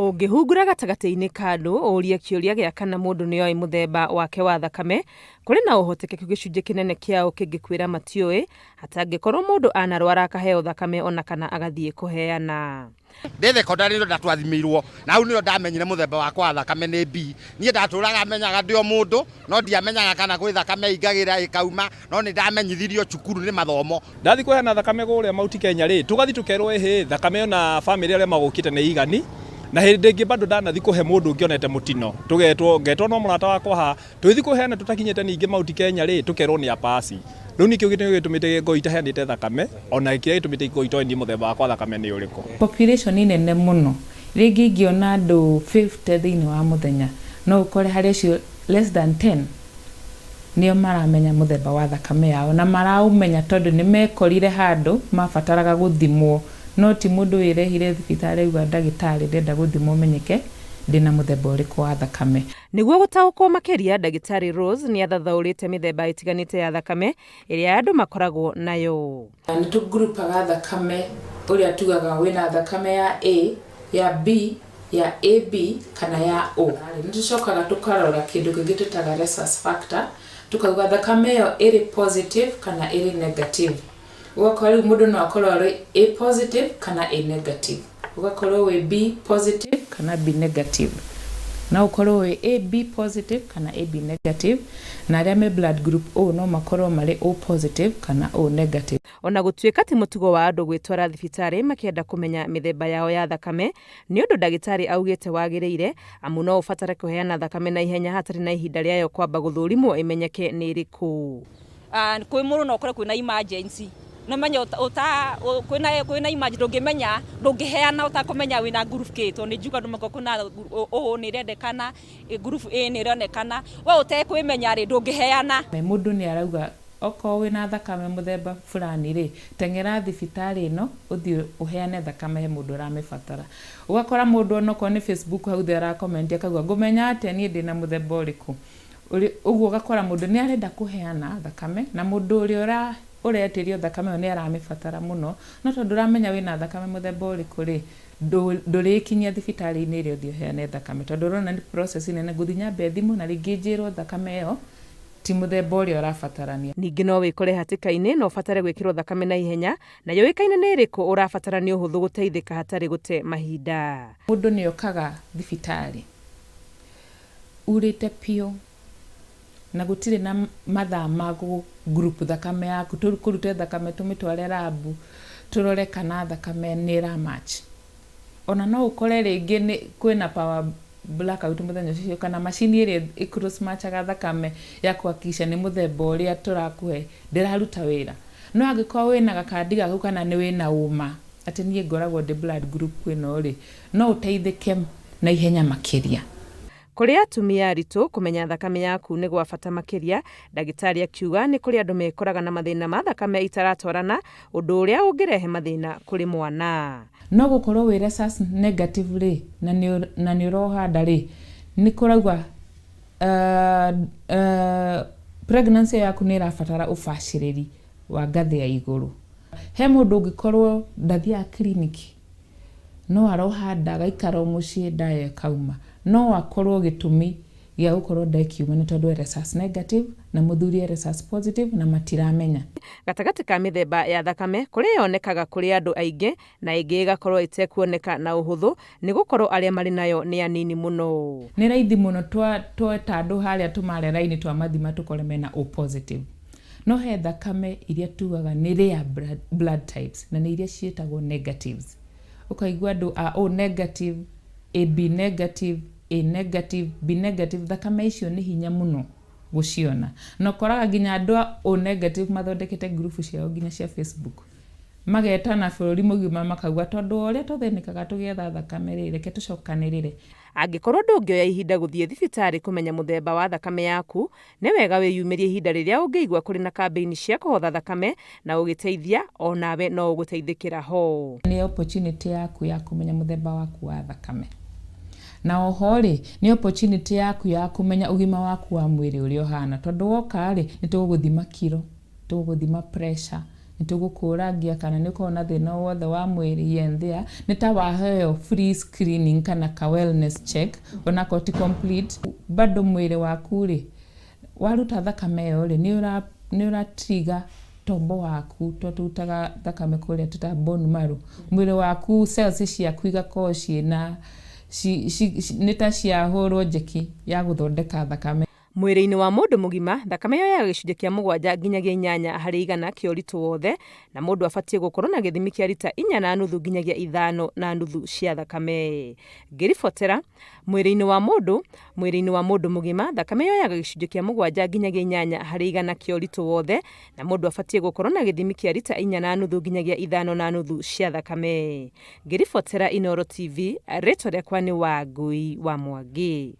Ũngĩhungura gatagatĩ-inĩ ka andũ ũũrie kĩũria gĩa kana mũndũ nĩoĩ mũthemba wake wa thakame, kũrĩ na ũhotekeku gĩcunjĩ kĩnene kĩao kĩngĩkwĩra matiũĩ, hatangĩkorwo mũndũ anarwara akaheo thakame ona kana agathiĩ kũheana. Ndĩ thekondarĩ nĩrĩo ndatwathimĩirwo na hau nĩrĩo ndamenyire mũthemba wakwa wa thakame nĩ B. Niĩ ndatũraga menyaga ndĩ o mũndũ no ndiamenyaga kana gwĩ thakame ĩingagĩra ĩkauma no nĩ ndamenyithirio cukuru nĩ mathomo. Ndathi kũheana thakame kũrĩa Mount Kenya rĩ, tũgathi tũkerwo ĩhĩ, thakame ona bamĩrĩ arĩa magũkĩte nĩ igani, na hĩndĩ ĩngĩ bado ndanathi kũhe mũndũ ũngĩ onete mũtino, tũgetwo, ngetwo no mũrata wakwa haha, tũgĩthi kũheana tũtakinyĩte ningĩ Mount Kenya rĩ, tũkerwo nĩ apasi. Rĩu nĩkĩo gĩtũmi gĩtũmĩte ngorwo itaheanĩte thakame, ona kĩrĩa gĩtũmĩte ngorwo itoĩ niĩ mũthemba wakwa wa thakame nĩ ũrĩkũ. Population nene mũno, rĩngĩ ingĩona andũ 50 thĩinĩ wa mũthenya, no ũkore harĩ acio less than 10 nĩo maramenya mũthemba wa thakame yao, na maraũmenya tondũ nĩ mekorire handũ mabataraga gũthimwo, no ti mũndũ wĩrehire thibitarĩ auga ndagĩtarĩ ndĩrenda gũthimwo menyeke ndĩna mũthemba ũrĩkũ wa thakame. Nĩguo gũtaũkwo makĩria, Ndagĩtarĩ Rose nĩ athathaũrĩte mĩthemba ĩtiganĩte ya thakame ĩrĩa andũ makoragwo nayo. Nĩ tũngurupaga thakame ũrĩa tugaga wĩna thakame ya A, ya B, ya AB kana ya O. Nĩ tũcokaga tũkarora kĩndũ kĩngĩ twĩtaga rhesus factor, tũkauga thakame ĩyo ĩrĩ positive kana ĩrĩ negative. Ũgakora rĩu mũndũ no akorwo arĩ A positive kana A negative. Ũgakorwo wĩ B positive kana B negative. No ũkorwo wĩ AB positive kana AB negative, na arĩa me blood group O no makorwo marĩ O positive kana O negative. Ona gũtuĩka ti mũtugo wa andũ gwĩtwara thibitarĩ makĩenda kũmenya mĩthemba yao ya thakame, nĩ ũndũ ndagĩtarĩ augĩte wagĩrĩire, amu no ũbatare kũheana thakame na ihenya hatarĩ na ihinda rĩayo kwamba gũthũrimwo ĩmenyeke nĩ ĩrĩkũ. Kwĩ mũndũ no ũkore kwĩna emergency, no menye kwĩna emergency ndũngĩmenya, ndũngĩheana ũtakũmenya wĩna group kĩ, tondũ nĩ njugaga andũ makorwo kwĩna O nĩ ĩrendekana, group A nĩ ĩronekana, we ũtekwĩmenya rĩ ndũngĩheana. Mũndũ nĩ arauga okorwo wĩna thakame mũthemba fulani rĩ, teng'era thibitarĩ ĩno ũthiĩ ũheane thakame he mũndũ ũramĩbatara. Ũgakora mũndũ onokorwo nĩ Facebook hau thĩ ara comment akauga ngũmenya atĩa niĩ ndĩna mũthemba ũrĩkũ. Ũguo ũgakora mũndũ nĩ arenda kũheana thakame na mũndũ ũrĩa ũretĩrio thakame ĩyo nĩ aramĩbatara mũno, no tondũ ndũramenya wĩna thakame mũthemba ũrĩkũ rĩ, ndũrĩkinyia thibitarĩ-inĩ ĩrĩa ũthiĩ ũheane thakame, tondũ ũrona nĩ process nene, ngũthiĩ nyambe thimũ na rĩngĩ njĩrwo thakame ĩyo ti mũthemba ũrĩa ũrabatarania. Ningĩ no wĩkore hatĩka-inĩ na ũbatare gwĩkĩrwo thakame na ihenya, na yũĩkaine nĩ ĩrĩkũ ũrabatara nĩ ũhũthũ gũteithĩka hatarĩ gũte mahinda. Mũndũ nĩ okaga thibitarĩ urĩte piũ na gũtirĩ na mathaa ma gũ group thakame yaku, tũkũrute thakame tũmĩtware lab tũrore kana thakame nĩ ĩra match. Ona no ũkore rĩngĩ nĩ kwĩna power blackout mũthenya ũcio kana macini ĩrĩa ĩ cross matchaga thakame ya kuhakikisha nĩ mũthemba ũrĩa tũrakũhe ndĩraruta wĩra. No angĩkorwo wĩna gakandi gaku kana nĩ wĩna ũma atĩ niĩ ngoragwo ndĩ blood group ĩno rĩ, no ũteithĩke na ihenya makĩria. Kũrĩ atumia aritũ, kũmenya thakame yaku nĩ gwa bata makĩria, ndagĩtarĩ akiuga nĩ kũrĩ andũ mekoraga na mathĩna ma thakame itaratwarana, ũndũ ũrĩa ũngĩrehe mathĩna kũrĩ mwana. No gũkorwo wĩ rhesus negative rĩ, na nĩ ũroha nda rĩ, nĩ kũrauga pregnancy yaku nĩ ĩrabatara ũbacĩrĩri wa ngathĩ ya igũrũ. He mũndũ ũngĩkorwo ndathiaga kiriniki, no aroha nda agaikara o mũciĩ nda ĩyo ĩkauma. No akorwo gĩtũmi gĩa gũkorwo nda ĩkiuma nĩ tondũ e rhesus negative na mũthuri e rhesus positive na matiramenya. Gatagatĩ ka mĩthemba ya thakame, kũrĩ yonekaga kũrĩ andũ aingĩ na ĩngĩ ĩgakorwo ĩtekuoneka na ũhũthũ nĩ gũkorwo arĩa marĩ nayo nĩ anini mũno. Nĩ raithi mũno tweta andũ harĩa tũmare raini twamathima tũkore mena O positive. No he thakame iria tugaga nĩ rare blood types na nĩ iria ciĩtagwo negatives. Ũkaigua andũ a O negative, AB negative, A negative, B negative, thakame icio nĩ hinya mũno gũciona. Na ũkoraga nginya andũ a O negative mathondekete ngurubu ciao nginya cia Facebook. Magetana bũrũri mũgima makauga tondũ o ũrĩa tũthĩnĩkaga tũgĩetha thakame rĩ, reke tũcokanĩrĩre. Angĩkorwo ndũngĩoya ihinda gũthiĩ thibitarĩ kũmenya mũthemba wa thakame yaku, nĩ wega wĩyumĩrie ihinda rĩrĩa ũngĩigua kũrĩ na kambĩini cia kũhotha thakame na ũgĩteithia, o nawe no ũgũteithĩkĩra ho. Nĩ opportunity yaku ya kũmenya mũthemba waku wa thakame. Na oho rĩ, nĩ opportunity yaku ya kũmenya ũgima waku wa mwĩrĩ ũrĩa ũhana. Tondũ woka rĩ, nĩ tũgũgũthima kiro, tũgũgũthima pressure, Nĩ tũgũkũrangia kana nĩ ũkoragwo na thĩna o wothe wa mwĩrĩ here and there. Nĩ ta waheo free screening kana ka wellness check, onakorwo ti complete. Bado mwĩrĩ waku rĩ, waruta thakame ĩyo rĩ, nĩ ũra trigger tombo waku, to tũrutaga thakame kũrĩa tũta bone marrow. Mwĩrĩ waku, cells ciaku igakorwo ciĩna nĩ ta ciahũrwo njeki ya gũthondeka thakame. Mwĩrĩ-inĩ wa mũndũ mũgima, thakame yoyaga gĩcunjĩ kĩa 7 nginyagia 8 harĩ igana kĩa ũritũ wothe, na mũndũ abatiĩ gũkorwo na gĩthimi kĩa rita 4.5 nginyagia 5.5 cia thakame. Ngĩribotera mwĩrĩ-inĩ wa mũndũ mũgima, thakame yoyaga gĩcunjĩ kĩa 7 nginyagia 8 harĩ igana kĩa ũritũ wothe, na mũndũ abatiĩ gũkorwo na gĩthimi kĩa rita 4.5 nginyagia 5.5 cia thakame. Ngĩribotera Inooro TV, rĩtwa rĩakwa nĩ Wangui wa Mwangi.